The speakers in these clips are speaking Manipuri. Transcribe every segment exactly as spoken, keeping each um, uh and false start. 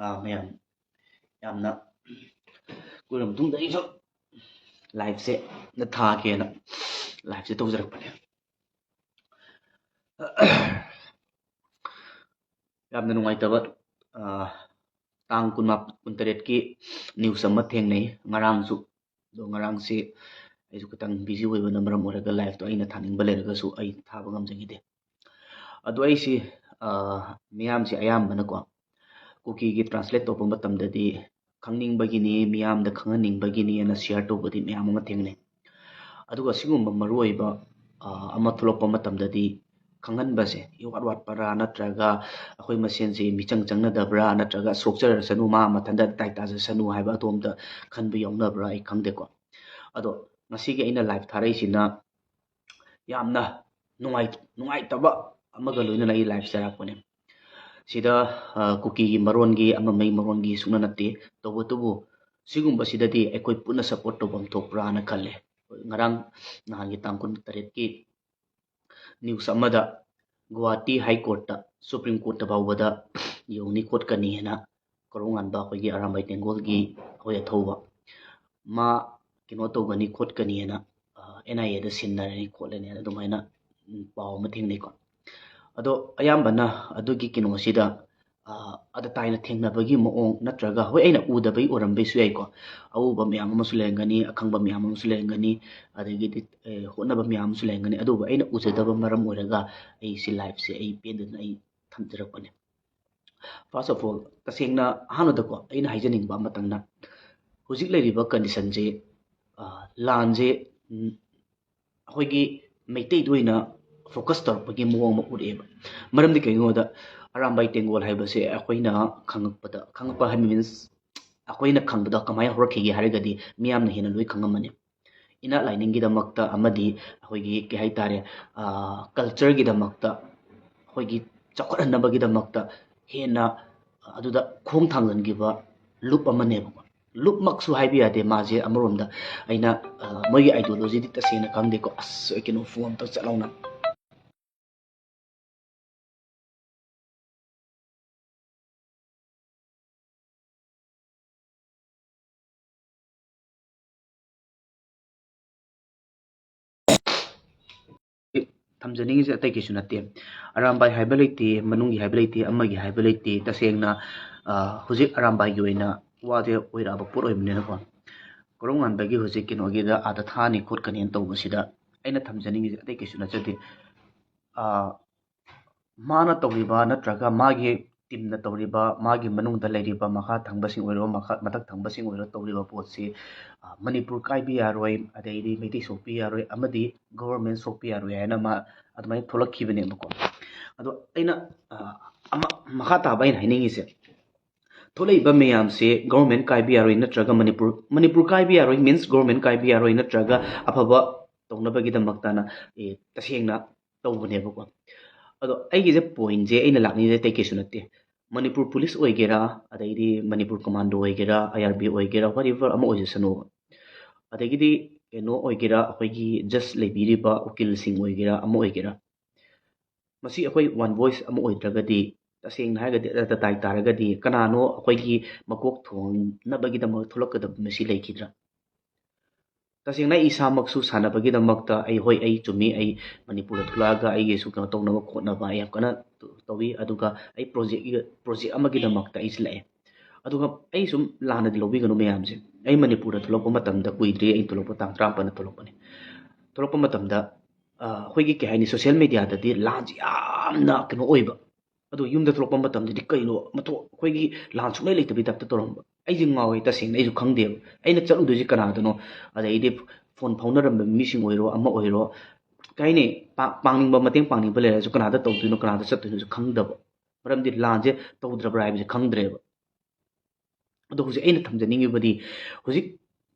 ꯑꯥ, ꯃꯌꯥꯝ, ꯌꯥꯝꯅ ꯀꯨꯏꯔꯕ ꯃꯇꯨꯡꯗ ꯑꯩꯁꯨ liveꯁꯦ ꯊꯥꯒꯦꯅ liveꯁꯦ ꯇꯧꯖꯔꯛꯄꯅꯦ꯫ ꯌꯥꯝꯅ ꯅꯨꯡꯉꯥꯏꯇꯕ, ꯑꯥ, ꯇꯥꯡ ꯀꯨꯟꯃꯥꯄꯟ, ꯀꯨꯟꯇꯔꯦꯠꯀꯤ news ꯑꯃ ꯊꯦꯡꯅꯩ ꯉꯔꯥꯡꯁꯨ꯫ ꯑꯗꯣ ꯉꯔꯥꯡꯁꯤ ꯑꯩꯁꯨ ꯈꯤꯇꯪ busy ꯑꯣꯏꯕꯅ ꯃꯔꯝ ꯑꯣꯏꯔꯒ liveꯇꯣ ꯑꯩꯅ ꯊꯥꯅꯤꯡꯕ ꯂꯩꯔꯒꯁꯨ ꯑꯩ ꯊꯥꯕ ꯉꯝꯖꯈꯤꯗꯦ꯫ ꯑꯗꯣ ꯑꯩꯁꯤ, ꯑꯥ, ꯃꯤꯌꯥꯝꯁꯤ ꯑꯌꯥꯝꯕꯅꯀꯣ, ꯀꯨꯀꯤꯒꯤ translate ꯇꯧꯕ ꯃꯇꯝꯗꯗꯤ ꯈꯪꯅꯤꯡꯕꯒꯤꯅꯤ, ꯃꯤꯌꯥꯝꯗ ꯈꯪꯍꯟꯅꯤꯡꯕꯒꯤꯅꯤ ꯍꯥꯏꯅ share ꯇꯧꯕꯗꯤ ꯃꯌꯥꯝ ꯑꯃ ꯊꯦꯡꯅꯩ꯫ ꯑꯗꯨꯒ ꯁꯤꯒꯨꯝꯕ ꯃꯔꯨꯑꯣꯏꯕ, ꯑꯥ, ꯑꯃ ꯊꯣꯛꯂꯛꯄ ꯃꯇꯝꯗꯗꯤ ꯈꯪꯍꯟꯕꯁꯦ ꯏꯋꯥꯠ ꯋꯥꯠꯄ꯭ꯔꯥ, ꯅꯠꯇ꯭ꯔꯒ ꯑꯩꯈꯣꯏ ꯃꯁꯦꯟꯁꯦ ꯃꯤꯆꯪ ꯆꯪꯅꯗꯕ꯭ꯔꯥ, ꯅꯠꯇ꯭ꯔꯒ ꯁꯣꯛꯆꯔꯁꯅꯨ, ꯃꯥ ꯃꯊꯟꯇ ꯇꯥꯏ ꯇꯥꯖꯁꯅꯨ ꯍꯥꯏꯕ ꯑꯗꯣꯝꯗ ꯈꯟꯕ ꯌꯥꯎꯅꯕ꯭ꯔꯥ ꯑꯩ ꯈꯪꯗꯦꯀꯣ꯫ ꯑꯗꯣ ꯉꯁꯤꯒꯤ ꯑꯩꯅ live ꯊꯥꯔꯛꯏꯁꯤꯅ ꯌꯥꯝꯅ ꯅꯨꯡꯉꯥꯏ-, ꯅꯨꯡꯉꯥꯏꯇꯕ ꯑꯃꯒ ꯂꯣꯏꯅꯅ ꯑꯩ live ꯊꯥꯔꯛꯄꯅꯦ꯫ ꯁꯤꯗ, ꯑ, ꯀꯨꯀꯤꯒꯤ ꯃꯔꯣꯟꯒꯤ, ꯑꯃꯃꯩ ꯃꯔꯣꯟꯒꯤ ꯁꯨꯡꯅ ꯅꯠꯇꯦ꯫ ꯇꯧꯕꯇꯕꯨ ꯁꯤꯒꯨꯝꯕꯁꯤꯗꯗꯤ ꯑꯩꯈꯣꯏ ꯄꯨꯟꯅ support ꯇꯧꯐꯝ ꯊꯣꯛꯄ꯭ꯔꯥꯅ ꯈꯜꯂꯦ꯫ ꯉꯔꯥꯡ ꯅꯍꯥꯟꯒꯤ ꯇꯥꯡ ꯀꯨꯟꯇꯔꯦꯠꯀꯤ news ꯑꯃꯗ ꯒꯨꯋꯥꯍꯥꯇꯤ High Courtꯇ, Supreme Courtꯇ ꯐꯥꯎꯕꯗ ꯌꯧꯅꯤ ꯈꯣꯠꯀꯅꯤ ꯍꯥꯏꯅ ꯀꯣꯔꯧꯉꯥꯟꯕ ꯑꯩꯈꯣꯏꯒꯤ ꯑꯔꯥꯝꯕꯥꯏ ꯇꯦꯡꯒꯣꯜꯒꯤ ꯑꯩꯈꯣꯏ ꯑꯊꯧꯕ ꯃꯥ ꯀꯩꯅꯣ ꯇꯧꯒꯅꯤ ꯈꯣꯠꯀꯅꯤ ꯍꯥꯏꯅ, ꯑ, NIAꯗ ꯁꯤꯟꯅꯔꯅꯤ ꯈꯣꯠꯂꯅꯤ ꯍꯥꯏꯅ ꯑꯗꯨꯃꯥꯏꯅ, ꯎꯝ, ꯄꯥꯎ ꯑꯃ ꯊꯦꯡꯅꯩꯀꯣ꯫ ꯑꯗꯣ ꯑꯌꯥꯝꯕꯅ ꯑꯗꯨꯒꯤ ꯀꯩꯅꯣꯁꯤꯗ, ꯑ, ꯑꯗ ꯇꯥꯏꯅ ꯊꯦꯡꯅꯕꯒꯤ ꯃꯑꯣꯡ ꯅꯠꯇ꯭ꯔꯒ, ꯍꯣꯏ, ꯑꯩꯅ ꯎꯗꯕꯩ ꯑꯣꯏꯔꯝꯕꯁꯨ ꯌꯥꯏꯀꯣ꯫ ꯑꯎꯕ ꯃꯌꯥꯝ ꯑꯃꯁꯨ ꯂꯩꯔꯝꯒꯅꯤ, ꯑꯈꯪꯕ ꯃꯌꯥꯝ ꯑꯃꯁꯨ ꯂꯩꯔꯝꯒꯅꯤ, ꯑꯗꯒꯤꯗꯤ, ꯑꯦ, ꯍꯣꯠꯅꯕ ꯃꯌꯥꯝ ꯑꯃꯁꯨ ꯂꯩꯔꯝꯒꯅꯤ꯫ ꯑꯗꯨꯕꯨ ꯑꯩꯅ ꯎꯖꯗꯕ ꯃꯔꯝ ꯑꯣꯏꯔꯒ ꯑꯩ ꯁꯤ liveꯁꯦ ꯑꯩ ꯄꯦꯟꯗꯗꯅ ꯑꯩ ꯊꯝꯖꯔꯛꯄꯅꯦ꯫ First of all, ꯇꯁꯦꯡꯅ ꯑꯍꯥꯟꯕꯗꯀꯣ ꯑꯩꯅ ꯍꯥꯏꯖꯅꯤꯡꯕ ꯑꯃꯇꯪꯅ, ꯍꯧꯖꯤꯛ ꯂꯩꯔꯤꯕ conditionꯁꯦ, ꯑ, ꯂꯥꯟꯁꯦ, ꯎꯝ, ꯑꯩꯈꯣꯏꯒꯤ ꯃꯩꯇꯩꯗ ꯑꯣꯏꯅ focus ꯇꯧꯔꯛꯄꯒꯤ ꯃꯑꯣꯡ ꯑꯃ ꯎꯔꯛꯑꯦꯕ꯫ ꯃꯔꯝꯗꯤ ꯀꯩꯒꯤꯅꯣꯗ, ꯑꯔꯥꯝꯕꯥꯏ ꯇꯦꯡꯒꯣꯜ ꯍꯥꯏꯕꯁꯦ ꯑꯩꯈꯣꯏꯅ ꯈꯪꯉꯛꯄꯗ, ꯈꯪꯉꯛꯄ ꯍꯥꯏꯕ means ꯑꯩꯈꯣꯏꯅ ꯈꯪꯕꯗ ꯀꯃꯥꯏꯅ ꯍꯧꯔꯛꯈꯤꯒꯦ ꯍꯥꯏꯔꯒꯗꯤ ꯃꯤꯌꯥꯝꯅ ꯍꯦꯟꯅ ꯂꯣꯏ ꯈꯪꯉꯝꯃꯅꯤ꯫ ꯏꯅꯥꯠ ꯂꯥꯏꯅꯤꯡꯒꯤꯗꯃꯛꯇ ꯑꯃꯗꯤ ꯑꯩꯈꯣꯏꯒꯤ ꯀꯩ ꯍꯥꯏꯇꯥꯔꯦ, ꯑꯥ, cultureꯒꯤꯗꯃꯛꯇ, ꯑꯩꯈꯣꯏꯒꯤ ꯆꯥꯎꯈꯠꯍꯟꯅꯕꯒꯤꯗꯃꯛꯇ ꯍꯦꯟꯅ ꯑꯗꯨꯗ ꯈꯣꯡ ꯊꯥꯡꯖꯤꯟꯈꯤꯕ ꯂꯨꯞ ꯑꯃꯅꯦꯕꯀꯣ꯫ ꯂꯨꯞꯃꯛꯁꯨ ꯍꯥꯏꯕ ꯌꯥꯗꯦ, ꯃꯥꯁꯦ ꯑꯃꯔꯣꯝꯗ ꯑꯩꯅ, ꯑꯥ, ꯃꯣꯏꯒꯤ ideologyꯗꯤ ꯇꯁꯦꯡꯅ ꯈꯪꯗꯦꯀꯣ꯫ ꯑꯁ, ꯑꯩ ꯀꯩꯅꯣ phone ꯑꯝꯇ ꯆꯠ ꯂꯥꯎꯅ꯫ ꯊꯝꯖꯅꯤꯡꯉꯤꯁꯦ ꯑꯇꯩ ꯀꯩꯁꯨ ꯅꯠꯇꯦ꯫ ꯑꯔꯥꯝꯕꯥꯏ ꯍꯥꯏꯕ ꯂꯩꯇꯦ, ꯃꯅꯨꯡꯒꯤ ꯍꯥꯏꯕ ꯂꯩꯇꯦ, ꯑꯃꯒꯤ ꯍꯥꯏꯕ ꯂꯩꯇꯦ꯫ ꯇꯁꯦꯡꯅ, ꯑ, ꯍꯧꯖꯤꯛ ꯑꯔꯥꯝꯕꯥꯏꯒꯤ ꯑꯣꯏꯅ ꯋꯥꯁꯦ ꯑꯣꯏꯔꯛꯑꯕ ꯄꯣꯠ ꯑꯣꯏꯕꯅꯤꯅꯀꯣ, ꯀꯣꯔꯧꯉꯥꯟꯕꯒꯤ ꯍꯧꯖꯤꯛ ꯀꯩꯅꯣꯒꯤꯗ ꯑꯥꯗ ꯊꯥꯅꯤ ꯈꯣꯠꯀꯅꯤꯅ ꯇꯧꯕꯁꯤꯗ ꯑꯩꯅ ꯊꯝꯖꯅꯤꯡꯉꯤꯁꯦ ꯑꯇꯩ ꯀꯩꯁꯨ ꯅꯠꯆꯗꯦ꯫ ꯑ, ꯃꯥꯅ ꯇꯧꯔꯤꯕ ꯅꯠꯇ꯭ꯔꯒ ꯃꯥꯒꯤ ꯇꯤꯝꯅ ꯇꯧꯔꯤꯕ, ꯃꯥꯒꯤ ꯃꯅꯨꯡꯗ ꯂꯩꯔꯤꯕ ꯃꯈꯥ ꯊꯪꯕꯁꯤꯡ ꯑꯣꯏꯔꯣ, ꯃꯈꯥ, ꯃꯊꯛ ꯊꯪꯕꯁꯤꯡ ꯑꯣꯏꯔꯣ, ꯇꯧꯔꯤꯕ ꯄꯣꯠꯁꯤ, ꯑ, ꯃꯅꯤꯄꯨꯔ ꯀꯥꯏꯕ ꯌꯥꯔꯣꯏ, ꯑꯗꯩꯗꯤ ꯃꯩꯇꯩ ꯁꯣꯛꯄ ꯌꯥꯔꯣꯏ, ꯑꯃꯗꯤ ꯒꯣꯚꯔꯟꯃꯦꯟ ꯁꯣꯛꯄ ꯌꯥꯔꯣꯏ ꯍꯥꯏꯅ ꯃꯥ ꯑꯗꯨꯃꯥꯏꯅ ꯊꯣꯛꯂꯛꯈꯤꯕꯅꯦꯕꯀꯣ꯫ ꯑꯗꯣ ꯑꯩꯅ, ꯑ, ꯑꯃ, ꯃꯈꯥ ꯇꯥꯕ ꯑꯩꯅ ꯍꯥꯏꯅꯤꯡꯉꯤꯁꯦ, ꯊꯣꯛꯂꯛꯏꯕ ꯃꯌꯥꯝꯁꯦ ꯒꯣꯚꯔꯟꯃꯦꯟ ꯀꯥꯏꯕ ꯌꯥꯔꯣꯏ ꯅꯠꯇ꯭ꯔꯒ ꯃꯅꯤꯄꯨꯔ, ꯃꯅꯤꯄꯨꯔ ꯀꯥꯏꯕ ꯌꯥꯔꯣꯏ means ꯒꯣꯚꯔꯟꯃꯦꯟ ꯀꯥꯏꯕ ꯌꯥꯔꯣꯏ ꯅꯠꯇ꯭ꯔꯒ ꯑꯐꯕ ꯇꯧꯅꯕꯒꯤꯗꯃꯛꯇꯅ, ꯑꯦ, ꯇꯁꯦꯡꯅ ꯇꯧꯕꯅꯦꯕꯀꯣ꯫ ꯑꯗꯣ ꯑꯩꯒꯤꯁꯦ ꯄꯣꯏꯟꯁꯦ ꯑꯩꯅ ꯂꯥꯛꯅꯤꯡꯉꯤꯁꯦ ꯑꯇꯩ ꯀꯩꯁꯨ ꯅꯠꯇꯦ꯫ ꯃꯅꯤꯄꯨꯔ ꯄꯨꯂꯤꯁ ꯑꯣꯏꯒꯦꯔꯥ, ꯑꯗꯩꯗꯤ ꯃꯅꯤꯄꯨꯔ ꯀꯃꯥꯟꯗꯣ ꯑꯣꯏꯒꯦꯔꯥ, ꯑꯥꯏ ꯑꯥꯔ ꯕꯤ ꯑꯣꯏꯒꯦꯔꯥ, whatever ꯑꯃ ꯑꯣꯏꯖꯁꯅꯨꯕ, ꯑꯗꯒꯤꯗꯤ ꯀꯩꯅꯣ ꯑꯣꯏꯒꯦꯔꯥ, ꯑꯩꯈꯣꯏꯒꯤ ꯖꯁ ꯂꯩꯕꯤꯔꯤꯕ ꯎꯀꯤꯜꯁꯤꯡ ꯑꯣꯏꯒꯦꯔꯥ, ꯑꯃ ꯑꯣꯏꯒꯦꯔꯥ, ꯃꯁꯤ ꯑꯩꯈꯣꯏ ꯋꯥꯟ ꯚꯣꯏꯁ ꯑꯃ ꯑꯣꯏꯗ꯭ꯔꯒꯗꯤ, ꯇꯁꯦꯡꯅ ꯍꯥꯏꯔꯒꯗꯤ ꯑꯔꯥꯏ ꯇꯥꯏ ꯇꯥꯔꯒꯗꯤ ꯀꯅꯥꯅꯣ ꯑꯩꯈꯣꯏꯒꯤ ꯃꯀꯣꯛ ꯊꯣꯡꯅꯕꯒꯤꯗꯃꯛ ꯊꯣꯛꯂꯛꯀꯗꯕ ꯃꯁꯤ ꯂꯩꯈꯤꯗ꯭ꯔꯥ? ꯇꯁꯦꯡꯅ ꯑꯩ ꯏꯁꯥꯃꯛꯁꯨ ꯁꯥꯟꯅꯕꯒꯤꯗꯃꯛꯇ ꯑꯩ, ꯍꯣꯏ, ꯑꯩ ꯆꯨꯝꯃꯤ, ꯑꯩ ꯃꯅꯤꯄꯨꯔꯗ ꯊꯣꯛꯂꯛꯑꯒ ꯑꯩꯒꯤꯁꯨ ꯀꯩꯅꯣ ꯇꯧꯅꯕ ꯈꯣꯠꯅꯕ ꯑꯩ ꯌꯥꯝ ꯀꯟꯅ ꯇꯧꯋꯤ, ꯑꯗꯨꯒ ꯑꯩ ꯄ꯭ꯔꯣꯖꯦꯛ, ꯄ꯭ꯔꯣꯖꯦꯛ ꯑꯃꯒꯤꯗꯃꯛꯇ ꯑꯩꯁꯦ ꯂꯥꯛꯑꯦ꯫ ꯑꯗꯨꯒ ꯑꯩ ꯁꯨꯝ ꯂꯥꯟꯅꯗꯤ ꯂꯧꯕꯤꯒꯅꯨ ꯃꯌꯥꯝꯁꯦ, ꯑꯩ ꯃꯅꯤꯄꯨꯔꯗ ꯊꯣꯛꯂꯛꯄ ꯃꯇꯝꯗ ꯀꯨꯏꯗ꯭ꯔꯤ, ꯑꯩ ꯊꯣꯛꯂꯛꯄ ꯇꯥꯡ ꯇꯔꯥꯃꯥꯄꯟꯗ ꯊꯣꯛꯂꯛꯄꯅꯦ꯫ ꯊꯣꯛꯂꯛꯄ ꯃꯇꯝꯗ, ꯑ, ꯑꯩꯈꯣꯏꯒꯤ ꯀꯩ ꯍꯥꯏꯅꯤ, ꯁꯣꯁꯤꯌꯦꯜ ꯃꯦꯗꯤꯌꯥꯗꯗꯤ ꯂꯥꯟꯁꯦ ꯌꯥꯝꯅ ꯀꯩꯅꯣ ꯑꯣꯏꯕ, ꯑꯗꯣ ꯌꯨꯝꯗ ꯊꯣꯛꯂꯛꯄ ꯃꯇꯝꯗꯗꯤ ꯀꯩꯅꯣ ꯃꯊꯣ-, ꯑꯩꯈꯣꯏꯒꯤ ꯂꯥꯟ ꯁꯨꯡꯂꯩ ꯂꯩꯇꯕꯒꯤ ꯇꯥꯏꯞꯇ ꯇꯧꯔꯝꯕ꯫ ꯑꯩꯁꯦ ꯉꯥꯎꯋꯦ, ꯇꯁꯦꯡꯅ ꯑꯩꯁꯨ ꯈꯪꯗꯦꯕ ꯑꯩꯅ ꯆꯠꯂꯨꯗꯣꯏꯁꯦ ꯀꯅꯥꯗꯅꯣ꯫ ꯑꯗꯩꯗꯤ ꯐꯣꯟ ꯐꯥꯎꯅꯔꯝꯕ ꯃꯤꯁꯤꯡ ꯑꯣꯏꯔꯣ, ꯑꯃ ꯑꯣꯏꯔꯣ, ꯀꯩ ꯍꯥꯏꯅꯤ, ꯄꯥ-, ꯄꯥꯡꯅꯤꯡꯕ ꯃꯇꯦꯡ ꯄꯥꯡꯅꯤꯡꯕ ꯂꯩꯔꯁꯨ ꯀꯅꯥꯗ ꯇꯧꯗꯣꯏꯅꯣ, ꯀꯅꯥꯗ ꯆꯠꯇꯣꯏꯅꯣꯁꯨ ꯈꯪꯗꯕ꯫ ꯃꯔꯝꯗꯤ ꯂꯥꯟꯁꯦ ꯇꯧꯗ꯭ꯔꯕ꯭ꯔꯥ ꯍꯥꯏꯕꯁꯦ ꯈꯪꯗ꯭ꯔꯦꯕ꯫ ꯑꯗꯣ ꯍꯧꯖꯤꯛ ꯑꯩꯅ ꯊꯝꯖꯅꯤꯡꯉꯤꯕꯗꯤ, ꯍꯧꯖꯤꯛ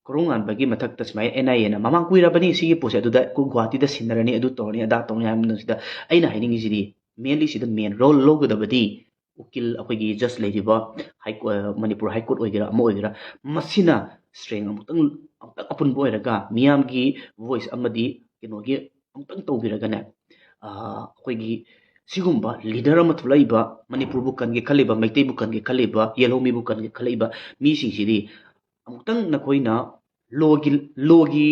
ꯀꯣꯔꯧꯉꯥꯟꯕꯒꯤ ꯃꯊꯛꯇ ꯁꯨꯃꯥꯏꯅ ꯑꯦꯟ ꯑꯥꯏ ꯑꯦꯅ ꯃꯃꯥꯡ ꯀꯨꯏꯔꯕꯅꯤ ꯁꯤꯒꯤ ꯄꯣꯠꯁꯦ, ꯑꯗꯨꯗ ꯑꯩꯈꯣꯏ ꯒꯨꯍꯥꯇꯤꯗ ꯁꯤꯟꯅꯔꯅꯤ, ꯑꯗꯨ ꯇꯧꯔꯅꯤ, ꯑꯗꯥ ꯇꯧꯔꯅꯤ ꯍꯥꯏꯕ ꯃꯇꯝꯁꯤꯗ ꯑꯩꯅ ꯍꯥꯏꯅꯤꯡꯉꯤꯁꯤꯗꯤ, ꯃꯦꯟꯂꯤ ꯁꯤꯗ ꯃꯦꯟ ꯔꯣꯜ ꯂꯧꯒꯗꯕꯗꯤ ꯎꯀꯤꯜ, ꯑꯩꯈꯣꯏꯒꯤ ꯖꯁ ꯂꯩꯔꯤꯕ ꯍꯥꯏ ꯀꯣ-, ꯃꯅꯤꯄꯨꯔ ꯍꯥꯏ ꯀꯣꯔꯠ ꯑꯣꯏꯒꯦꯔꯥ, ꯑꯃ ꯑꯣꯏꯒꯦꯔꯥ, ꯃꯁꯤꯅ ꯁ꯭ꯇꯔꯦꯡ ꯑꯃꯨꯛꯇꯪ, ꯑꯃꯨꯛꯇꯪ ꯑꯄꯨꯟꯕ ꯑꯣꯏꯔꯒ ꯃꯤꯌꯥꯝꯒꯤ ꯚꯣꯏꯁ ꯑꯃꯗꯤ ꯀꯩꯅꯣꯒꯤ ꯑꯃꯨꯛꯇꯪ ꯇꯧꯕꯤꯔꯒꯅꯦ, ꯑ, ꯑꯩꯈꯣꯏꯒꯤ ꯁꯤꯒꯨꯝꯕ ꯂꯤꯗꯔ ꯑꯃ ꯊꯣꯛꯂꯛꯏꯕ, ꯃꯅꯤꯄꯨꯔꯕꯨ ꯀꯟꯒꯦ ꯈꯜꯂꯤꯕ, ꯃꯩꯇꯩꯕꯨ ꯀꯟꯒꯦ ꯈꯜꯂꯤꯕ, ꯌꯦꯜꯍꯧꯃꯤꯕꯨ ꯀꯟꯒꯦ ꯈꯜꯂꯛꯏꯕ ꯃꯤꯁꯤꯡꯁꯤꯗꯤ ꯑꯃꯨꯛꯇꯪ ꯅꯈꯣꯏꯅ ꯂꯣꯒꯤ, ꯂꯣꯒꯤ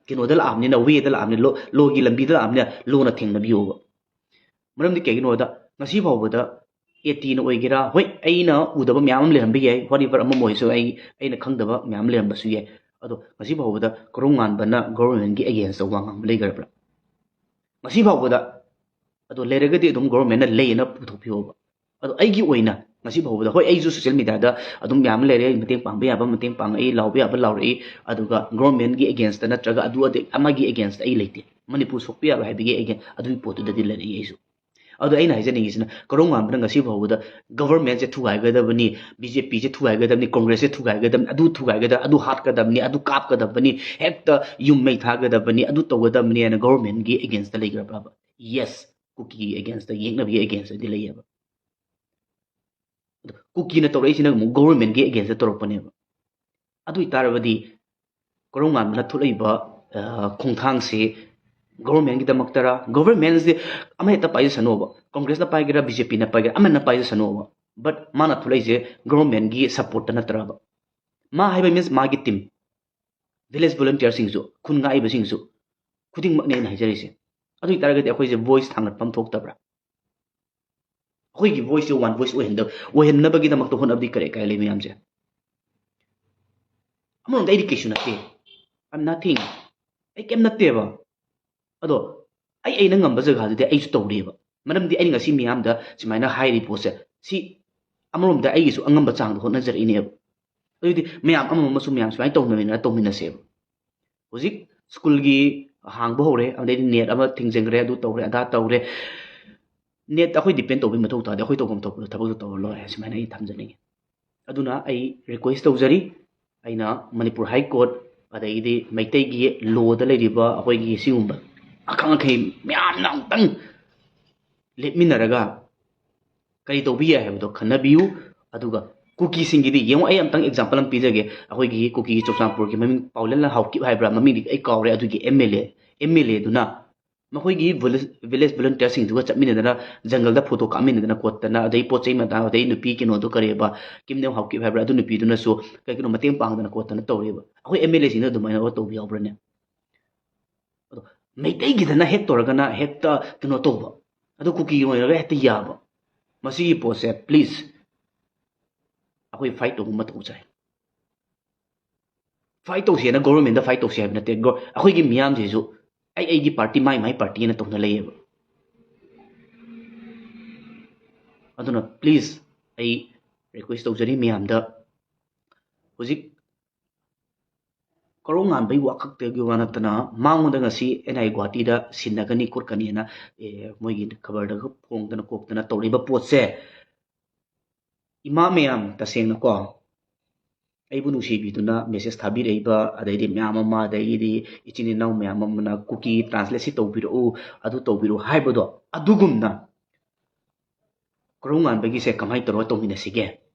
ꯀꯩꯅꯣꯗ ꯂꯥꯛꯑꯕꯅꯤꯅ, ꯋꯦꯗ ꯂꯥꯛꯑꯕꯅꯤꯅ, ꯂꯣꯒꯤ ꯂꯝꯕꯤꯗ ꯂꯥꯛꯑꯕꯅꯤꯅ ꯂꯣꯅ ꯊꯦꯡꯅꯕꯤꯌꯣꯕ꯫ ꯃꯔꯝꯗꯤ ꯀꯩꯒꯤꯅꯣꯗ, ꯉꯁꯤ ꯐꯥꯎꯕꯗ ꯑꯦ ꯇꯤꯅ ꯑꯣꯏꯒꯦꯔꯥ, ꯍꯣꯏ, ꯑꯩꯅ ꯎꯗꯕ ꯃꯌꯥꯝ ꯑꯃ ꯂꯩꯔꯝꯕ ꯌꯥꯏ, whatever ꯑꯃ ꯑꯣꯏꯔꯁꯨ, ꯑꯩ ꯑꯩꯅ ꯈꯪꯗꯕ ꯃꯌꯥꯝ ꯂꯩꯔꯝꯕꯁꯨ ꯌꯥꯏ꯫ ꯑꯗꯣ ꯉꯁꯤ ꯐꯥꯎꯕꯗ ꯀꯣꯔꯧꯉꯥꯟꯕꯅ ꯒꯣꯕꯔꯃꯦꯟꯒꯤ ꯑꯦꯒꯦꯟꯁꯇ ꯋꯥ ꯉꯥꯡꯕ ꯂꯩꯈ꯭ꯔꯕ꯭ꯔꯥ? ꯉꯁꯤ ꯐꯥꯎꯕꯗ ꯑꯗꯣ ꯂꯩꯔꯒꯗꯤ ꯑꯗꯨꯝ ꯒꯣꯕꯔꯃꯦꯟꯅ ꯂꯩꯌꯦꯅ ꯄꯨꯊꯣꯛꯄꯤꯌꯣꯕ꯫ ꯑꯗꯣ ꯑꯩꯒꯤ ꯑꯣꯏꯅ ꯉꯁꯤ ꯐꯥꯎꯕꯗ, ꯍꯣꯏ, ꯑꯩꯁꯨ ꯁꯣꯁꯤꯌꯦꯜ ꯃꯦꯗꯤꯌꯥꯗ ꯑꯗꯨꯝ ꯃꯌꯥꯝ ꯂꯩꯔꯦ, ꯃꯇꯦꯡ ꯄꯥꯡꯕ ꯌꯥꯕ ꯃꯇꯦꯡ ꯄꯥꯡꯉꯛꯏ, ꯂꯥꯎꯕ ꯌꯥꯕ ꯂꯥꯎꯔꯛꯏ, ꯑꯗꯨꯒ ꯒꯣꯕꯔꯃꯦꯟꯒꯤ ꯑꯦꯒꯦꯟꯁꯇ ꯅꯠꯇ꯭ꯔꯒ ꯑꯗꯨ ꯑꯗꯩ ꯑꯃꯒꯤ ꯑꯦꯒꯦꯟꯁꯇ ꯑꯩ ꯂꯩꯇꯦ꯫ ꯃꯅꯤꯄꯨꯔ ꯁꯣꯛꯄ ꯌꯥꯔꯣꯏ ꯍꯥꯏꯕꯒꯤ ꯑꯦꯒꯦꯟ ꯑꯗꯨꯒꯤ ꯄꯣꯠꯇꯨꯗꯗꯤ ꯂꯩꯔꯛꯏ ꯑꯩꯁꯨ꯫ ꯑꯗꯣ ꯑꯩꯅ ꯍꯥꯏꯖꯅꯤꯡꯉꯤꯁꯤꯅ, ꯀꯣꯔꯧꯉꯥꯟꯕꯅ ꯉꯁꯤ ꯐꯥꯎꯕꯗ ꯒꯣꯕꯔꯃꯦꯟꯁꯦ ꯊꯨꯒꯥꯏꯒꯗꯕꯅꯤ, ꯕꯤ ꯖꯦ ꯄꯤꯁꯦ ꯊꯨꯒꯥꯏꯒꯗꯕꯅꯤ, ꯀꯣꯡꯒ꯭ꯔꯦꯁꯁꯦ ꯊꯨꯒꯥꯏꯒꯗꯕꯅꯤ, ꯑꯗꯨ ꯊꯨꯒꯥꯏꯒꯗꯕ, ꯑꯗꯨ ꯍꯥꯠꯀꯗꯕꯅꯤ, ꯑꯗꯨ ꯀꯥꯞꯀꯗꯕꯅꯤ, ꯍꯦꯛꯇ ꯌꯨꯝ ꯃꯩ ꯊꯥꯒꯗꯕꯅꯤ, ꯑꯗꯨ ꯇꯧꯒꯗꯕꯅꯤ ꯍꯥꯏꯅ ꯒꯣꯕꯔꯃꯦꯟꯒꯤ ꯑꯦꯒꯦꯟꯁꯇ ꯂꯩꯈ꯭ꯔꯕ꯭ꯔꯕ? ꯌꯦꯁ, ꯀꯨꯀꯤꯒꯤ ꯑꯦꯒꯦꯟꯁꯇ, ꯌꯦꯛꯅꯕꯒꯤ ꯑꯦꯒꯦꯟꯁꯇꯗꯤ ꯂꯩꯌꯦꯕ꯫ ꯑꯗꯣ ꯀꯨꯀꯤꯅ ꯇꯧꯔꯛꯏꯁꯤꯅ ꯑꯃꯨꯛ ꯒꯣꯕꯔꯃꯦꯟꯒꯤ ꯑꯦꯒꯦꯟꯁꯇ ꯇꯧꯔꯛꯄꯅꯦꯕ꯫ ꯑꯗꯨ ꯑꯣꯏꯇꯥꯔꯕꯗꯤ ꯀꯣꯔꯧꯉꯥꯟꯕꯅ ꯊꯣꯛꯂꯛꯏꯕ, ꯑ, ꯈꯣꯡꯊꯥꯡꯁꯤ ꯒꯣꯕꯔꯃꯦꯟꯒꯤꯗꯃꯛꯇꯔꯥ? ꯒꯣꯕꯔꯃꯦꯟꯁꯤ ꯑꯃꯍꯦꯛꯇ ꯄꯥꯏꯖꯁꯅꯣꯕ, ꯀꯣꯡꯒ꯭ꯔꯦꯁꯅ ꯄꯥꯏꯒꯦꯔꯥ, ꯕꯤ ꯖꯦ ꯄꯤꯅ ꯄꯥꯏꯒꯦꯔꯥ, ꯑꯃꯅ ꯄꯥꯏꯖꯁꯅꯣꯕ, but ꯃꯥꯅ ꯊꯣꯛꯂꯛꯏꯁꯦ ꯒꯣꯕꯔꯃꯦꯟꯒꯤ ꯁꯞꯄꯣꯔꯠꯇ ꯅꯠꯇ꯭ꯔꯕ? ꯃꯥ ꯍꯥꯏꯕ ꯃꯤꯟꯁ ꯃꯥꯒꯤ ꯇꯤꯝ, ꯚꯤꯂꯦꯖ ꯚꯣꯂꯨꯟꯇꯤꯌꯔꯁꯤꯡꯁꯨ, ꯈꯨꯟ ꯉꯥꯛꯏꯕꯁꯤꯡꯁꯨ, ꯈꯨꯗꯤꯡꯃꯛꯅꯦ ꯑꯩꯅ ꯍꯥꯏꯖꯔꯤꯁꯦ꯫ ꯑꯗꯨ ꯑꯣꯏꯇꯥꯔꯒꯗꯤ ꯑꯩꯈꯣꯏꯁꯦ ꯚꯣꯏꯁ ꯊꯥꯡꯒꯠꯐꯝ ꯊꯣꯛꯇꯕ꯭ꯔꯥ? ꯑꯩꯈꯣꯏꯒꯤ ꯚꯣꯏꯁꯁꯦ ꯋꯥꯟ ꯚꯣꯏꯁ ꯑꯣꯏꯍꯟꯗꯕ, ꯑꯣꯏꯍꯟꯅꯕꯒꯤꯗꯃꯛꯇ ꯍꯣꯠꯅꯕꯗꯤ ꯀꯔꯤ ꯀꯥꯏ ꯂꯩ ꯃꯌꯥꯝꯁꯦ? ꯑꯃꯔꯣꯝꯗ ꯑꯩꯗꯤ ꯀꯩꯁꯨ ꯅꯠꯇꯦ, I'm nothing, ꯑꯩ ꯀꯩꯝ ꯅꯠꯇꯦꯕ꯫ ꯑꯗꯣ ꯑꯩ ꯑꯩꯅ ꯉꯝꯕ ꯖꯒꯥꯗꯨꯗꯤ ꯑꯩꯁꯨ ꯇꯧꯔꯤꯕ꯫ ꯃꯔꯝꯗꯤ ꯑꯩꯅ ꯉꯁꯤ ꯃꯤꯌꯥꯝꯗ ꯁꯨꯃꯥꯏꯅ ꯍꯥꯏꯔꯤ ꯄꯣꯠꯁꯦ, ꯁꯤ ꯑꯃꯔꯣꯝꯗ ꯑꯩꯒꯤꯁꯨ ꯑꯉꯝꯕ ꯆꯥꯡꯗ ꯍꯣꯠꯅꯖꯔꯛꯏꯅꯦꯕ꯫ ꯑꯗꯨꯗꯤ ꯃꯌꯥꯝ ꯑꯃ ꯑꯃꯁꯨ ꯃꯌꯥꯝ ꯁꯨꯃꯥꯏꯅ ꯇꯧꯅꯃꯤꯟꯅꯔ ꯇꯧꯃꯤꯟꯅꯁꯦꯕ꯫ ꯍꯧꯖꯤꯛ ꯁ꯭ꯀꯨꯜꯒꯤ ꯍꯥꯡꯕ ꯍꯧꯔꯦ, ꯑꯗꯩꯗꯤ ꯅꯦꯠ ꯑꯃ ꯊꯤꯡꯖꯤꯟꯈ꯭ꯔꯦ, ꯑꯗꯨ ꯇꯧꯔꯦ, ꯑꯗꯥ ꯇꯧꯔꯦ꯫ ꯅꯦꯠ ꯑꯩꯈꯣꯏ ꯗꯤꯄꯦꯟ ꯇꯧꯕꯒꯤ ꯃꯊꯧ ꯇꯥꯗꯦ, ꯑꯩꯈꯣꯏ ꯇꯧꯐꯝ ꯊꯣꯛꯄꯗ ꯊꯕꯛꯇꯣ ꯇꯧꯔ ꯂꯣꯏꯔꯦ, ꯁꯨꯃꯥꯏꯅ ꯑꯩ ꯊꯝꯖꯅꯤꯡꯉꯤ꯫ ꯑꯗꯨꯅ ꯑꯩ ꯔꯤꯀ꯭ꯋꯦꯁ ꯇꯧꯖꯔꯤ, ꯑꯩꯅ ꯃꯅꯤꯄꯨꯔ ꯍꯥꯏ ꯀꯣꯔꯠ, ꯑꯗꯩꯗꯤ ꯃꯩꯇꯩꯒꯤ ꯂꯣꯗ ꯂꯩꯔꯤꯕ ꯑꯩꯈꯣꯏꯒꯤ ꯁꯤꯒꯨꯝꯕ ꯑꯈꯪ ꯑꯈꯩ ꯃꯌꯥꯝꯅ ꯑꯃꯨꯛꯇꯪ ꯂꯦꯞꯃꯤꯟꯅꯔꯒ ꯀꯔꯤ ꯇꯧꯕ ꯌꯥꯏ ꯍꯥꯏꯕꯗꯣ ꯈꯟꯅꯕꯤꯌꯨ꯫ ꯑꯗꯨꯒ ꯀꯨꯀꯤꯁꯤꯡꯒꯤꯗꯤ ꯌꯦꯡꯉꯣ, ꯑꯩ ꯑꯝꯇꯪ ꯑꯦꯛꯖꯥꯝꯄꯜ ꯑꯃ ꯄꯤꯖꯒꯦ꯫ ꯑꯩꯈꯣꯏꯒꯤ ꯀꯨꯀꯤꯒꯤ ꯆꯨꯔꯆꯥꯟꯄꯨꯔꯒꯤ ꯃꯃꯤꯡ ꯄꯥꯎꯂꯦꯟ ꯍꯥꯎꯀꯤꯞ ꯍꯥꯏꯕ꯭ꯔꯥ, ꯃꯃꯤꯡꯗꯤ ꯑꯩ ꯀꯥꯎꯔꯦ, ꯑꯗꯨꯒꯤ M L A, M L ꯑꯦꯗꯨꯅ ꯃꯈꯣꯏꯒꯤ ꯚꯤꯂꯦꯖ ꯚꯣꯂꯨꯟꯇꯤꯌꯔꯁꯤꯡꯗꯨꯒ ꯆꯠꯃꯤꯟꯅꯗꯅ, ꯖꯪꯒꯜꯗ ꯐꯣꯇꯣ ꯀꯥꯞꯃꯤꯟꯅꯗꯅ ꯈꯣꯠꯇꯅ, ꯑꯗꯩ ꯄꯣꯠ ꯆꯩ ꯃꯇꯥꯡ, ꯑꯗꯩ ꯅꯨꯄꯤ ꯀꯩꯅꯣꯗꯣ, ꯀꯔꯤꯕ, ꯀꯤꯝ ꯅꯦꯝ ꯍꯥꯎꯀꯤꯞ ꯍꯥꯏꯕ꯭ꯔꯥ, ꯑꯗꯨ ꯅꯨꯄꯤꯗꯨꯅꯁꯨ ꯀꯩ ꯀꯩꯅꯣ ꯃꯇꯦꯡ ꯄꯥꯡꯗꯅ ꯈꯣꯠꯇꯅ ꯇꯧꯔꯦꯕ꯫ ꯑꯩꯈꯣꯏ ꯑꯦꯝ ꯑꯦꯜ ꯑꯦꯁꯤꯡꯅ ꯑꯗꯨꯃꯥꯏꯅ ꯇꯧꯕ ꯌꯥꯎꯕ꯭ꯔꯅꯦ? ꯑꯗꯣ ꯃꯩꯇꯩꯒꯤꯗꯅ ꯍꯦꯛ ꯇꯧꯔꯒꯅ ꯍꯦꯛꯇ ꯀꯩꯅꯣ ꯇꯧꯕ, ꯑꯗꯣ ꯀꯨꯀꯤ ꯑꯣꯏꯔꯒ ꯍꯦꯛꯇ ꯌꯥꯕ꯫ ꯃꯁꯤꯒꯤ ꯄꯣꯠꯁꯦ ꯄ꯭ꯂꯤꯖ ꯑꯩꯈꯣꯏ ꯐꯥꯏꯠ ꯇꯧꯕ ꯃꯊꯧ ꯇꯥꯏ꯫ ꯐꯥꯏꯠ ꯇꯧꯁꯦꯅ ꯒꯣꯕꯔꯃꯦꯟꯗ ꯐꯥꯏꯠ ꯇꯧꯁꯦ ꯍꯥꯏꯕ ꯅꯠꯇꯦ꯫ ꯒꯣ-, ꯑꯩꯈꯣꯏꯒꯤ ꯃꯤꯌꯥꯝꯁꯤꯁꯨ ꯑꯩ ꯑꯩꯒꯤ ꯄꯥꯔꯇꯤ, ꯃꯥꯏ ꯃꯥꯏ ꯄꯥꯔꯇꯤꯅ ꯇꯧꯅ ꯂꯩꯌꯦꯕ꯫ ꯑꯗꯨꯅ ꯄ꯭ꯂꯤꯖ ꯑꯩ ꯔꯤꯀ꯭ꯋꯦꯁ ꯇꯧꯖꯔꯤ ꯃꯌꯥꯝꯗ, ꯍꯧꯖꯤꯛ ꯀꯣꯔꯧꯉꯥꯟꯕꯒꯤ ꯋꯥꯈꯛꯇꯒꯤ ꯋꯥ ꯅꯠꯇꯅ, ꯃꯉꯣꯟꯗ ꯉꯁꯤ ꯑꯦꯟ ꯑꯥꯏ ꯒꯨꯋꯥꯍꯥꯇꯤꯗ ꯁꯤꯟꯅꯒꯅꯤ ꯈꯣꯠꯀꯅꯤꯅ, ꯑꯦ, ꯃꯣꯏꯒꯤ ꯈꯕꯔꯗꯒ ꯐꯣꯡꯗꯅ ꯈꯣꯛꯇꯅ ꯇꯧꯔꯤꯕ ꯄꯣꯠꯁꯦ, ꯏꯃꯥ ꯃꯌꯥꯝ, ꯇꯁꯦꯡꯅꯀꯣ, ꯑꯩꯕꯨ ꯅꯨꯡꯁꯤꯕꯤꯗꯨꯅ ꯃꯦꯁꯦꯖ ꯊꯥꯕꯤꯔꯛꯏꯕ, ꯑꯗꯩꯗꯤ ꯃꯌꯥꯝ ꯑꯃ, ꯑꯗꯒꯤꯗꯤ ꯏꯆꯤꯟ ꯏꯅꯥꯎ ꯃꯌꯥꯝ ꯑꯃꯅ ꯀꯨꯀꯤ ꯇ꯭ꯔꯥꯟꯁꯂꯦꯠꯁꯤ ꯇꯧꯕꯤꯔꯛꯎ, ꯑꯗꯨ ꯇꯧꯕꯤꯔꯛꯎ ꯍꯥꯏꯕꯗꯣ, ꯑꯗꯨꯒꯨꯝꯅ ꯀꯣꯔꯧꯉꯥꯟꯕꯒꯤꯁꯦ ꯀꯃꯥꯏꯅ ꯇꯧꯔꯒ ꯇꯧꯃꯤꯟꯅꯁꯤꯒꯦ?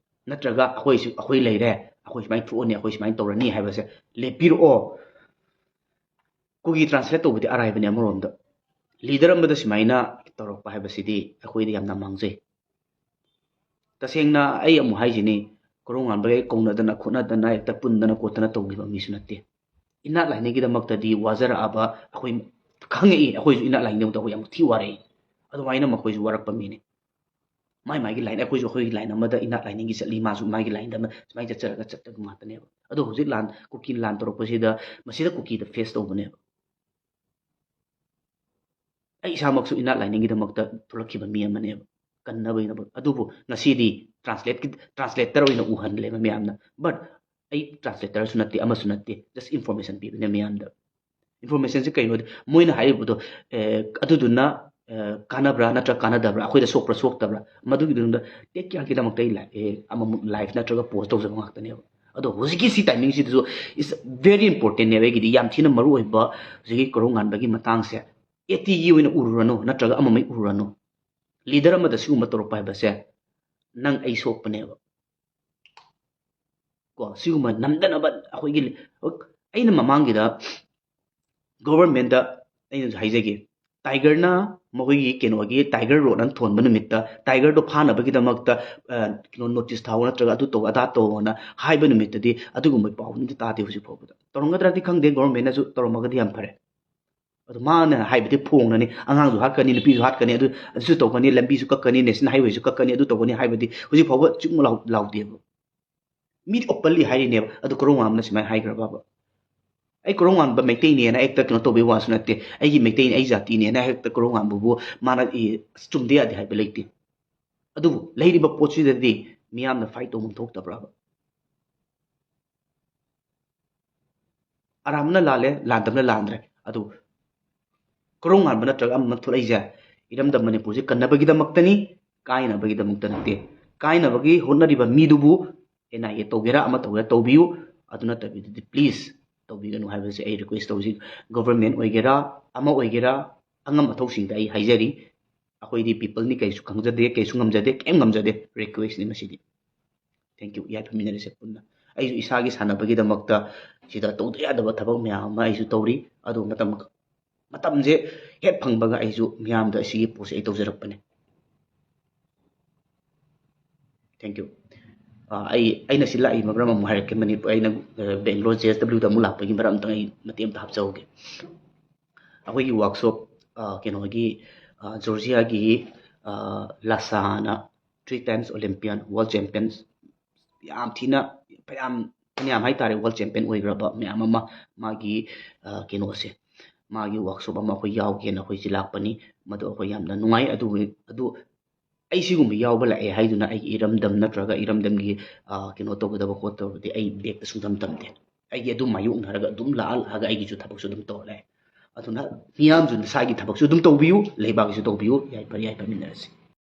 ꯅꯠꯇ꯭ꯔꯒ ꯑꯩꯈꯣꯏꯁꯨ, ꯑꯩꯈꯣꯏ ꯂꯩꯔꯦ, ꯑꯩꯈꯣꯏ ꯁꯨꯃꯥꯏꯅ ꯊꯣꯛꯑꯅꯤ, ꯑꯩꯈꯣꯏ ꯁꯨꯃꯥꯏꯅ ꯇꯧꯔꯅꯤ ꯍꯥꯏꯕꯁꯦ ꯂꯦꯞꯄꯤꯔꯛꯑꯣ꯫ ꯀꯨꯀꯤ ꯇ꯭ꯔꯥꯟꯁꯂꯦꯠ ꯇꯧꯕꯗꯤ ꯑꯔꯥꯏꯕꯅꯤ ꯑꯃꯔꯣꯝꯗ꯫ ꯂꯤꯗꯔ ꯑꯃꯗ ꯁꯨꯃꯥꯏꯅ ꯇꯧꯔꯛꯄ ꯍꯥꯏꯕꯁꯤꯗꯤ ꯑꯩꯈꯣꯏꯗ ꯌꯥꯝꯅ ꯃꯥꯡꯖꯩ꯫ ꯇꯁꯦꯡꯅ ꯑꯩ ꯑꯃꯨꯛ ꯍꯥꯏꯁꯤꯅꯤ, ꯀꯣꯔꯧꯉꯥꯟꯕꯒ ꯀꯧꯅꯗꯅ ꯈꯣꯠꯅꯗꯅ ꯍꯦꯛꯇ ꯄꯨꯟꯗꯅ ꯈꯣꯠꯇꯅ ꯇꯧꯈꯤꯕ ꯃꯤꯁꯨ ꯅꯠꯇꯦ꯫ ꯏꯅꯥꯠ ꯂꯥꯏꯅꯤꯡꯒꯤꯗꯃꯛꯇꯗꯤ ꯋꯥꯖꯔꯛꯑꯕ ꯑꯩꯈꯣꯏ ꯈꯪꯉꯛꯏ, ꯑꯩꯈꯣꯏꯁꯨ ꯏꯅꯥꯠ ꯂꯥꯏꯅꯤꯡꯒꯤꯗꯃꯛꯇ ꯑꯩꯈꯣꯏ ꯌꯥꯝ ꯊꯤ ꯋꯥꯔꯛꯏ꯫ ꯑꯗꯨꯃꯥꯏꯅ ꯃꯈꯣꯏꯁꯨ ꯋꯥꯔꯛꯄ ꯃꯤꯅꯤ꯫ ꯃꯥꯏ ꯃꯥꯏꯒꯤ ꯂꯥꯏꯟ, ꯑꯩꯈꯣꯏꯁꯨ ꯑꯩꯈꯣꯏꯒꯤ ꯂꯥꯏꯟ ꯑꯃꯗ ꯏꯅꯥꯠ ꯂꯥꯏꯅꯤꯡꯒꯤ ꯆꯠꯂꯤ, ꯃꯥꯁꯨ ꯃꯥꯒꯤ ꯂꯥꯏꯟꯗ ꯑꯃ ꯁꯨꯃꯥꯏꯅ ꯆꯠꯆꯔꯒ ꯆꯠꯇꯕ ꯉꯥꯛꯇꯅꯦꯕ꯫ ꯑꯗꯣ ꯍꯧꯖꯤꯛ ꯂꯥꯟ, ꯀꯨꯀꯤ ꯂꯥꯟ ꯇꯧꯔꯛꯄꯁꯤꯗ, ꯃꯁꯤꯗ ꯀꯨꯀꯤꯗ ꯐꯦꯁ ꯇꯧꯕꯅꯦꯕ꯫ ꯑꯩ ꯏꯁꯥꯃꯛꯁꯨ ꯏꯅꯥꯠ ꯂꯥꯏꯅꯤꯡꯒꯤꯗꯃꯛꯇ ꯊꯣꯛꯂꯛꯈꯤꯕ ꯃꯤ ꯑꯃꯅꯦꯕ, ꯀꯟꯅꯕꯒꯤꯗꯃꯛ꯫ ꯑꯗꯨꯕꯨ ꯉꯁꯤꯗꯤ ꯇ꯭ꯔꯥꯟꯁꯂꯦꯠꯀꯤ, ꯇ꯭ꯔꯥꯟꯁꯂꯦꯇꯔ ꯑꯣꯏꯅ ꯎꯍꯜꯂꯦꯕ ꯃꯌꯥꯝꯅ꯫ But ꯑꯩ ꯇ꯭ꯔꯥꯟꯁꯂꯦꯇꯔꯁꯨ ꯅꯠꯇꯦ, ꯑꯃꯁꯨ ꯅꯠꯇꯦ, just ꯏꯟꯐꯣꯔꯃꯦꯁꯟ ꯄꯤꯕꯅꯦ ꯃꯌꯥꯝꯗ꯫ ꯏꯟꯐꯣꯔꯃꯦꯁꯟꯁꯦ ꯀꯩꯅꯣꯗꯤ, ꯃꯣꯏꯅ ꯍꯥꯏꯔꯤꯕꯗꯣ, ꯑꯦ, ꯑꯗꯨꯗꯨꯅ, ꯑꯦ, ꯀꯥꯟꯅꯕ꯭ꯔꯥ ꯅꯠꯇ꯭ꯔꯒ ꯀꯥꯟꯅꯗꯕ꯭ꯔꯥ, ꯑꯩꯈꯣꯏꯗ ꯁꯣꯛꯄ꯭ꯔꯥ ꯁꯣꯛꯇꯕ꯭ꯔꯥ, ꯃꯗꯨꯒꯤꯗꯨꯗ ꯇꯦꯛ ꯀꯤꯌꯥꯔꯒꯤꯗꯃꯛꯇ ꯑꯩ ꯂꯥꯏ-, ꯑꯦ, ꯑꯃꯃꯨꯛ ꯂꯥꯏꯐ ꯅꯠꯇ꯭ꯔꯒ ꯄꯣꯁ ꯇꯧꯖꯕ ꯉꯥꯛꯇꯅꯦꯕ꯫ ꯑꯗꯣ ꯍꯧꯖꯤꯛꯀꯤ ꯁꯤ ꯇꯥꯏꯃꯤꯡꯁꯤꯗꯁꯨ is very importantꯅꯦꯕ ꯑꯩꯒꯤꯗꯤ, ꯌꯥꯝ ꯊꯤꯅ ꯃꯔꯨ ꯑꯣꯏꯕ ꯍꯧꯖꯤꯛꯀꯤ ꯀꯣꯔꯧꯉꯥꯟꯕꯒꯤ ꯃꯇꯥꯡꯁꯦ꯫ ꯑꯦꯇꯤꯒꯤ ꯑꯣꯏꯅ ꯎꯔꯨꯔꯅꯨ, ꯅꯠꯇ꯭ꯔꯒ ꯑꯃꯃꯩ ꯎꯔꯨꯔꯅꯨ꯫ ꯂꯤꯗꯔ ꯑꯃꯗ ꯁꯤꯒꯨꯝꯕ ꯇꯧꯔꯛꯄ ꯍꯥꯏꯕꯁꯦ ꯅꯪ ꯑꯩ ꯁꯣꯛꯄꯅꯦꯕ꯫ ꯀꯣ, ꯁꯤꯒꯨꯝꯕ ꯅꯝꯗꯅꯕ ꯑꯩꯈꯣꯏꯒꯤ, ꯑꯩꯅ ꯃꯃꯥꯡꯒꯤꯗ ꯒꯣꯕꯔꯃꯦꯟꯗ ꯑꯩꯅꯁꯨ ꯍꯥꯏꯖꯒꯦ, ꯇꯥꯏꯒꯔꯅ ꯃꯈꯣꯏꯒꯤ ꯀꯩꯅꯣꯒꯤ ꯇꯥꯏꯒꯔ ꯔꯣꯠꯅ ꯊꯣꯟꯕ ꯅꯨꯃꯤꯠꯇ ꯇꯥꯏꯒꯔꯗꯣ ꯐꯥꯅꯕꯒꯤꯗꯃꯛꯇ ꯀꯩꯅꯣ ꯅꯣꯇꯤꯁ ꯊꯥꯎ ꯅꯠꯇ꯭ꯔꯒ ꯑꯗꯨ ꯇꯧ ꯑꯗꯥ ꯇꯧꯅ ꯍꯥꯏꯕ ꯅꯨꯃꯤꯠꯇꯗꯤ ꯑꯗꯨꯒꯨꯝꯕ ꯄꯥꯎ ꯑꯝꯇ ꯇꯥꯗꯦ ꯍꯧꯖꯤꯛ ꯐꯥꯎꯕꯗ꯫ ꯇꯧꯔꯝꯒꯗ꯭ꯔꯗꯤ ꯈꯪꯗꯦ, ꯒꯣꯔꯃꯦꯟꯅꯁꯨ ꯇꯧꯔꯝꯃꯒꯗꯤ ꯌꯥꯝ ꯐꯔꯦ꯫ ꯑꯗꯨ ꯃꯥꯅ ꯍꯥꯏꯕꯗꯤ ꯐꯣꯡꯅꯅꯤ, ꯑꯉꯥꯡꯁꯨ ꯍꯥꯠꯀꯅꯤ, ꯅꯨꯄꯤꯁꯨ ꯍꯥꯠꯀꯅꯤ, ꯑꯗꯨ ꯑꯗꯨꯁꯨ ꯇꯧꯒꯅꯤ, ꯂꯝꯕꯤꯁꯨ ꯀꯛꯀꯅꯤ, ꯅꯦꯁꯅꯦꯜ ꯍꯥꯏꯋꯦꯁꯨ ꯀꯛꯀꯅꯤ, ꯑꯗꯨ ꯇꯧꯒꯅꯤ ꯍꯥꯏꯕꯗꯤ ꯍꯧꯖꯤꯛ ꯐꯥꯎꯕ ꯆꯨꯝ ꯂꯥꯎꯗꯦꯕ꯫ ꯃꯤꯗꯤ ꯑꯣꯄꯟꯂꯤ ꯍꯥꯏꯔꯤꯅꯦꯕ꯫ ꯑꯗꯨ ꯀꯣꯔꯧꯉꯥꯟꯕꯅ ꯁꯨꯃꯥꯏꯅ ꯍꯥꯏꯈ꯭ꯔꯕꯕ? ꯑꯩ ꯀꯣꯔꯧꯉꯥꯟꯕ ꯃꯩꯇꯩꯅꯦꯅ ꯍꯦꯛꯇ ꯀꯩꯅꯣ ꯇꯧꯕꯩ ꯋꯥꯁꯨ ꯅꯠꯇꯦ, ꯑꯩꯒꯤ ꯃꯩꯇꯩꯅꯤ, ꯑꯩ ꯖꯥꯇꯤꯅꯦꯅ ꯍꯦꯛꯇ ꯀꯣꯔꯧꯉꯥꯟꯕꯕꯨ ꯃꯥꯅ ꯆꯨꯝꯗ ꯌꯥꯗꯦ ꯍꯥꯏꯕ ꯂꯩꯇꯦ꯫ ꯑꯗꯨꯕꯨ ꯂꯩꯔꯤꯕ ꯄꯣꯠꯁꯤꯗꯗꯤ ꯃꯤꯌꯥꯝꯅ ꯐꯥꯏꯠ ꯇꯧꯐꯝ ꯊꯣꯛꯇꯕ꯭ꯔꯕ? ꯑꯔꯥꯟꯕꯅ ꯂꯥꯜꯂꯦ, ꯂꯥꯟꯗꯕꯅ ꯂꯥꯟꯗ꯭ꯔꯦ꯫ ꯑꯗꯨ ꯀꯣꯔꯧꯉꯥꯟꯕ ꯅꯠꯇ꯭ꯔꯒ ꯑꯃ ꯊꯣꯛꯂꯛꯏꯁꯦ ꯏꯔꯝꯗꯝ ꯃꯅꯤꯄꯨꯔꯁꯦ ꯀꯟꯅꯕꯒꯤꯗꯃꯛꯇꯅꯤ, ꯀꯥꯏꯅꯕꯒꯤꯗꯃꯛꯇ ꯅꯠꯇꯦ꯫ ꯀꯥꯏꯅꯕꯒꯤ ꯍꯣꯠꯅꯔꯤꯕ ꯃꯤꯗꯨꯕꯨ ꯑꯦꯟ ꯑꯥꯏ ꯑꯦ ꯇꯧꯒꯦꯔꯥ ꯑꯃ ꯇꯧꯒꯦꯔꯥ ꯇꯧꯕꯤꯌꯨ, ꯑꯗꯨ ꯅꯠꯇꯕꯤꯗꯗꯤ ꯄ꯭ꯂꯤꯁ ꯇꯧꯕꯤꯒꯅꯨ ꯍꯥꯏꯕꯁꯦ ꯑꯩ ꯔꯤꯀ꯭ꯋꯦꯁ ꯇꯧꯖꯩ꯫ ꯒꯣꯕꯔꯃꯦꯟ ꯑꯣꯏꯒꯦꯔꯥ, ꯑꯃ ꯑꯣꯏꯒꯦꯔꯥ, ꯑꯉꯝ ꯑꯊꯧꯁꯤꯡꯗ ꯑꯩ ꯍꯥꯏꯖꯔꯤ꯫ ꯑꯩꯈꯣꯏꯗꯤ ꯄꯤꯄꯜꯅꯤ, ꯀꯩꯁꯨ ꯈꯪꯖꯗꯦ, ꯀꯩꯁꯨ ꯉꯝꯖꯗꯦ, ꯀꯩꯝ ꯉꯝꯖꯗꯦ꯫ ꯔꯤꯀ꯭ꯋꯦꯁꯅꯤ ꯃꯁꯤꯗꯤ꯫ ꯊꯦꯡꯀ꯭ꯌꯨ꯫ ꯌꯥꯏꯐꯃꯤꯟꯅꯔꯁꯦ ꯄꯨꯟꯅ꯫ ꯑꯩꯁꯨ ꯏꯁꯥꯒꯤ ꯁꯥꯟꯅꯕꯒꯤꯗꯃꯛꯇ ꯁꯤꯗ ꯇꯧꯗ ꯌꯥꯗꯕ ꯊꯕꯛ ꯃꯌꯥꯝ ꯑꯃ ꯑꯩꯁꯨ ꯇꯧꯔꯤ꯫ ꯑꯗꯨ ꯃꯇꯝ, ꯃꯇꯝꯁꯦ ꯍꯦꯛ ꯐꯪꯕꯒ ꯑꯩꯁꯨ ꯃꯤꯌꯥꯝꯗ ꯑꯁꯤꯒꯤ ꯄꯣꯠꯁꯦ ꯑꯩ ꯇꯧꯖꯔꯛꯄꯅꯦ꯫ ꯊꯦꯡꯀ꯭ꯌꯨ꯫ ꯑꯩ, ꯑꯩꯅ ꯁꯤ ꯂꯥꯛꯏ ꯃꯔꯝ ꯑꯃꯨꯛ ꯍꯥꯏꯔꯛꯀꯦ꯫ ꯃꯅꯤꯄꯨꯔ, ꯑꯩꯅ ꯕꯦꯡꯒ꯭ꯂꯣꯔ ꯖꯦ ꯑꯦꯁ ꯗꯕ꯭ꯂꯤꯎꯗ ꯑꯃꯨꯛ ꯂꯥꯛꯄꯒꯤ ꯃꯔꯝ ꯑꯝꯇꯪ ꯑꯩ ꯃꯇꯦꯛ ꯑꯃꯇ ꯍꯥꯞꯆꯍꯧꯒꯦ꯫ ꯑꯩꯈꯣꯏꯒꯤ ꯋꯥꯛꯁꯣꯞ, ꯀꯩꯅꯣꯒꯤ, ꯖꯣꯔꯖꯤꯌꯥꯒꯤ ꯂꯥꯁꯥꯅ three times Olympian, world champions, ꯌꯥꯝ ꯊꯤꯅ ꯐꯅꯌꯥꯝ, ꯐꯅꯌꯥꯝ ꯍꯥꯏꯇꯥꯔꯦ, ꯋꯥꯔꯜ ꯆꯦꯝꯄꯤꯌꯟ ꯑꯣꯏꯈ꯭ꯔꯕ ꯃꯌꯥꯝ ꯑꯃ ꯃꯥꯒꯤ, ꯀꯩꯅꯣꯁꯦ, ꯃꯥꯒꯤ ꯋꯥꯛꯁꯣꯞ ꯑꯃ ꯑꯩꯈꯣꯏ ꯌꯥꯎꯒꯦꯅ ꯑꯩꯈꯣꯏꯁꯦ ꯂꯥꯛꯄꯅꯤ꯫ ꯃꯗꯨ ꯑꯩꯈꯣꯏ ꯌꯥꯝꯅ ꯅꯨꯡꯉꯥꯏ꯫ ꯑꯗꯨ, ꯑꯗꯨ ꯑꯩ ꯁꯤꯒꯨꯝꯕ ꯌꯥꯎꯕ ꯂꯥꯛꯑꯦ ꯍꯥꯏꯗꯨꯅ ꯑꯩꯒꯤ ꯏꯔꯝꯗꯝ ꯅꯠꯇ꯭ꯔꯒ ꯏꯔꯝꯗꯝꯒꯤ, ꯀꯩꯅꯣ ꯇꯧꯒꯗꯕ ꯈꯣꯠꯇꯕꯗꯤ ꯑꯩ ꯕꯦꯛꯇ ꯁꯨꯡꯊꯝ ꯊꯝꯗꯦ꯫ ꯑꯩꯒꯤ ꯑꯗꯨꯝ ꯃꯥꯌꯣꯛꯅꯔꯒ ꯑꯗꯨꯝ ꯂꯥꯛꯑ ꯂꯥꯛꯑꯒ ꯑꯩꯒꯤꯁꯨ ꯊꯕꯛꯁꯨ ꯑꯗꯨꯝ ꯇꯧꯔ ꯂꯥꯛꯑꯦ꯫ ꯑꯗꯨꯅ ꯃꯤꯌꯥꯝꯁꯨ ꯅꯁꯥꯒꯤ ꯊꯕꯛꯁꯨ ꯑꯗꯨꯝ ꯇꯧꯕꯤꯌꯨ, ꯂꯩꯕꯥꯛꯀꯤꯁꯨ ꯇꯧꯕꯤꯌꯨ꯫ ꯌꯥꯏꯐꯔꯦ, ꯌꯥꯏꯐꯃꯤꯟꯅꯔꯁꯤ꯫